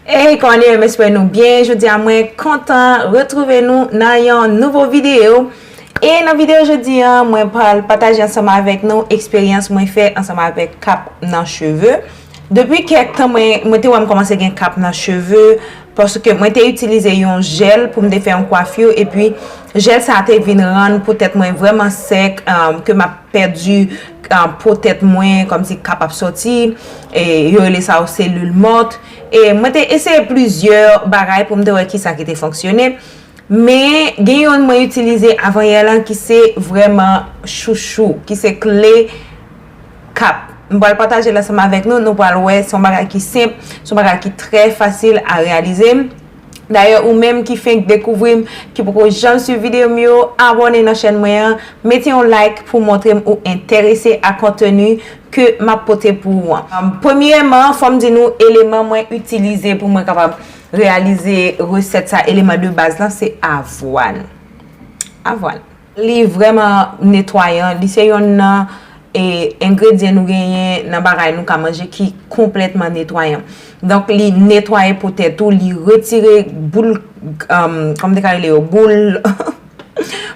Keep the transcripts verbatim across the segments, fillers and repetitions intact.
Hey, kòman nou ye? M espere nou byen. Jodi a mwen kontan retwouve nou nan yon nouvo videyo. E nan videyo jodi a, mwen pral pataje ansanm avèk nou eksperyans mwen fè ansanm avèk kap nan cheve. Depi kèk tan, mwen, mwen te wè m kòmanse gen kap nan cheve, paske mwen te itilize yon jèl pou m te fè yon kwafir, epi jèl sa a te vin rann po tèt mwen vrèman sèk, um, ke m ap pèdi, um, po tèt mwen, kòmsi kap ap sòti, e yo rele sa yo selil mòt. E mwen te eseye plizyè bagay pou m te wè kisa ki te fonksyone. Men gen youn mwen itilize avanyè lan ki se vrèman chouchou, ki se kle kap. M pral pataje l ansanm avèk nou, nou pral wè, se yon bagay ki senp, se yon bagay ki trè fasil a reyalize. Dayè, ou menm ki fenk dekouvri m, ki poko janm swiv videyo m yo, abòne nan chèn mwen an, mete yon like pou montre m ou enterese a konteni ke m ap pote pou ou an. Um, premyèman, fò m di nou eleman mwen itilize pou mwen kapab reyalize resèt sa, eleman de baz lan, se avwàn. Avwàn. Li vrèman netwayan. Li se yonn nan, e, engredyan nou genyen nan bagay nou ka manje ki konplètman netwayan. Donk, li netwaye po tèt ou, li retire boul, um, kòman te ka rele yo, boul,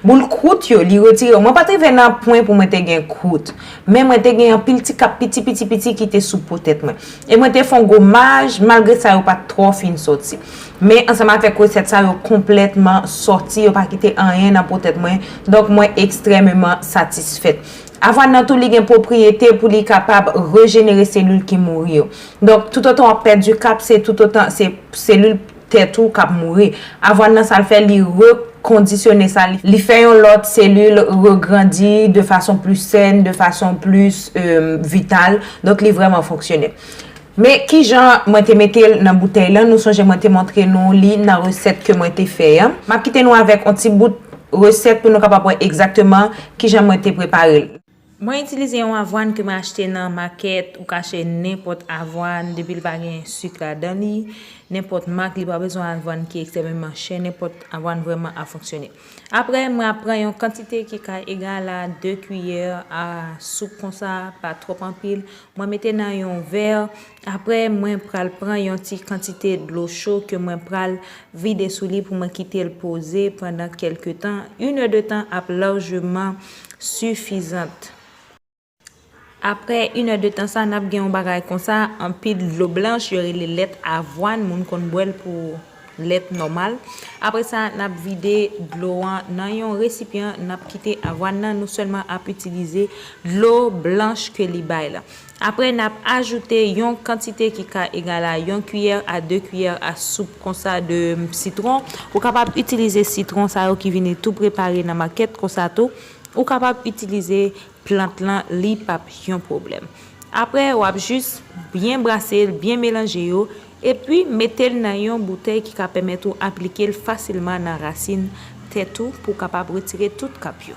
boul kwout yo, li retire yo. Mwen pa t rive nan pwen pou mwen te gen kwout, men mwen te gen anpil ti kap piti, piti, piti ki te sou po tèt mwen. E mwen te fè yon gomaj, malgre sa yo pa t twò fin sòti. Men ansanm avèk resèt sa, yo konplètman sòti, yo pa kite anyen nan po tèt mwen. Donk, mwen ekstrèmeman satisfèt. Avwàn nan tou, li gen pwopriyete pou li kapab rejenere selil ki mouri yo. Donk, toutotan w ap pèdi kap, se toutotan se selil tèt ou k ap mouri. Avwàn nan, sa l fè, li rekondisyone sa, li, li fè yon lòt selil regrandi de fason pli sèn, de fason pli, euh, vital. Donk, li vrèman fonksyone. Men kijan mwen te mete l nan boutèy lan, nou sonje mwen te montre nou li nan resèt ke mwen te fè an. M ap kite nou avèk yon ti bout resèt pou nou kapab wè egzakteman kijan mwen te prepare l. Mwen itilize yon avwàn ke mwen achte nan makèt, ou ka achte nenpòt avwàn, depi l pa gen sik ladan li, nenpòt mak, li pa bezwen avwàn ki ekstrèmeman chè, nenpòt avwàn vrèman ap fonksyone. Apre, mwen ap pran yon kantite ki ka egal a de kiyè a soup konsa, pa twòp anpil. Mwen mete nan yon vè. Apre, mwen pral pran yon ti kantite dlo cho ke mwen pral vide sou li pou mwen kite l poze pandan kèlke tan. Une heure de temps ap largement suffisante. Apre inèdtan sa, n ap gen yon bagay konsa, anpil dlo blanch, yo rele lèt avwàn, moun konn bwè l pou lèt nòmal. Apre sa, n ap vide dlo an nan yon resipyan, n ap kite avwàn nan, nou sèlman ap itilize dlo blanch ke li bay la. Apre, n ap ajoute yon kantite ki ka egal a yon kiyè a de kiyè a soup konsa de sitwon. Ou kapab itilize sitwon sa yo ki vini tou prepare nan makèt konsa tou. Ou kapab itilize plant lan, li p ap yon pwoblèm. Apre, w ap jis byen brase l, byen melanje yo, epi mete l nan yon boutèy ki ka pèmèt ou aplike l fasilman nan rasin tèt ou pou w kapab retire tout kap yo.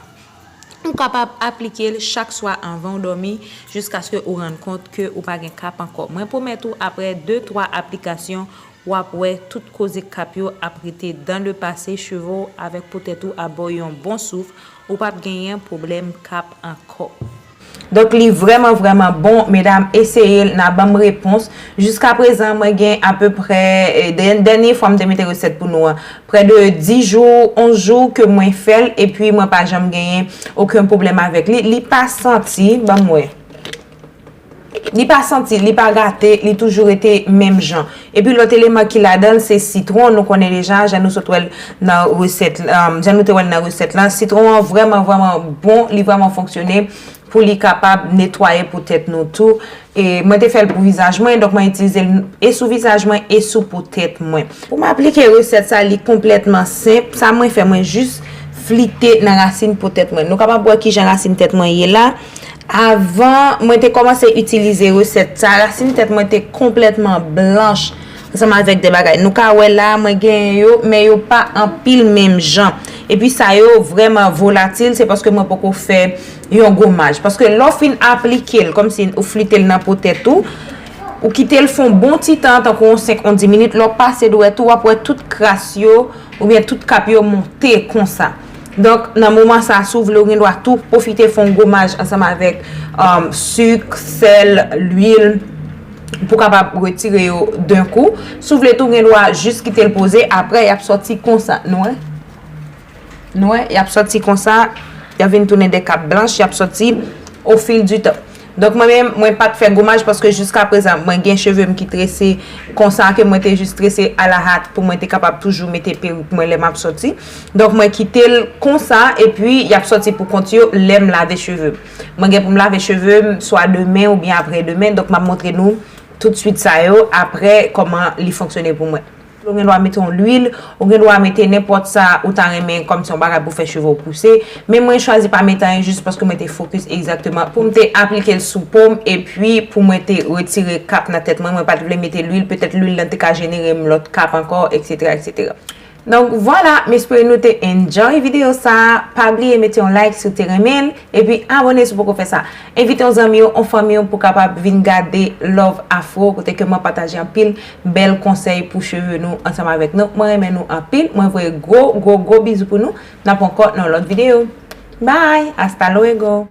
Ou kapab aplike l chak swa anvan w dòmi, jiskaske ou rann kont ke ou pa gen kap ankò. Mwen pwomèt ou, apre de, twa aplikasyon, w ap wè tout koze kap yo ap rete dans le passé, cheve w avèk po tèt ou ap ba w yon bon souf, ou p ap genyen pwoblèm kap ankò. Donk, li vrèman, vrèman bon. Medam, eseye l, n a ban m repons. Jiskaprezan, mwen gen apeprè, eh, dè-, dènye fwa m te mete resèt pou nou an, prè de dis jou, onz jou ke mwen fè l, epi mwen pa janm genyen okenn pwoblèm avèk li. Li pa santi, ban m wè. Li pa santi, li pa gate, li toujou rete menm jan. Epi lòt eleman ki ladan l, se sitwon. Nou konnen deja, jan nou sot wè l nan resèt, um, jan nou te wè l nan resèt la. Sitwon an vrèman, vrèman bon, li vrèman fonksyone pou li kapab netwaye po tèt nou tou. E mwen te fè l pou vizaj mwen, donk mwen itilize l e sou vizaj mwen e sou po tèt mwen. Pou m aplike resèt sa, li konplètman senp. Sa mwen fè, mwen jis flite nan rasin po tèt mwen. Nou kapab wè kijan rasin tèt mwen ye la. Avan mwen te kòmanse itilize resèt sa, rasin tèt mwen te konplètman blanch ansanm avèk de bagay. Nou ka wè la, mwen genyen yo, men yo pa anpil menm jan. Epi sa yo vrèman volatil, se paske mwen poko fè yon gomaj. Paske lè w fin aplike l, kòmsi ou flite l nan po tèt ou, ou kite l fè yon bon ti tan, tankou yon senk, yon dis minit, lè w pase dwèt ou, w ap wè tout kras yo, oubyen tout kap yo monte konsa. Donk, nan moman sa, si w vle, ou gen dwa tou pwofite fè yon gomaj ansanm avèk, um, sik, sèl, lwil, pou kapab retire yo d'un coup. Si w vle tou, gen dwa jis kite l poze, apre y ap sòti konsa, nou wè. Nou wè, y ap sòti konsa, y ap vin tounen de kap blanch, y ap sòti au fil du temps. Donk mwen menm, mwen pa t fè gomaj paske jiska prezan mwen gen cheve m ki trese konsa, ke mwen te jis trese alahat pou mwen te kapab toujou mete perik mwen lè m ap sòti. Donk mwen kite l konsa epi y ap sòti pou kont yo lè m lave cheve m. Mwen gen pou m lave cheve m swa demen oubyen apre demen, donk m ap montre nou tout swit sa yo apre kòman li fonksyone pou mwen. Ou gen dwa mete yon lwil, ou gen dwa mete nenpòt sa ou ta renmen kòmsi yon bagay pou fè cheve w pouse. Men mwen chwazi pa mete anyen jis paske mwen te fokis egzakteman pou m te aplike l sou po m epi pou mwen te retire kap nan tèt mwen. Mwen pa t vle mete lwil, petèt lwil lan te ka jenere m lòt kap ankò, etsetera, etsetera. Donk vwala, m espere nou te enjoy videyo sa a. Pa bliye mete yon like si w te renmen l, epi abòne si w poko fè sa. Envite yon zanmi w, yon fanmi w pou kapab vin gade Love Afro, kote ke mwen pataje anpil bèl konsèy pou cheve nou ansanm avèk nou. Mwen renmen nou anpil. Mwen voye gwo, gwo, gwo bizou pou nou. N ap ankò nan yon lòt videyo. Bye! Hasta luego!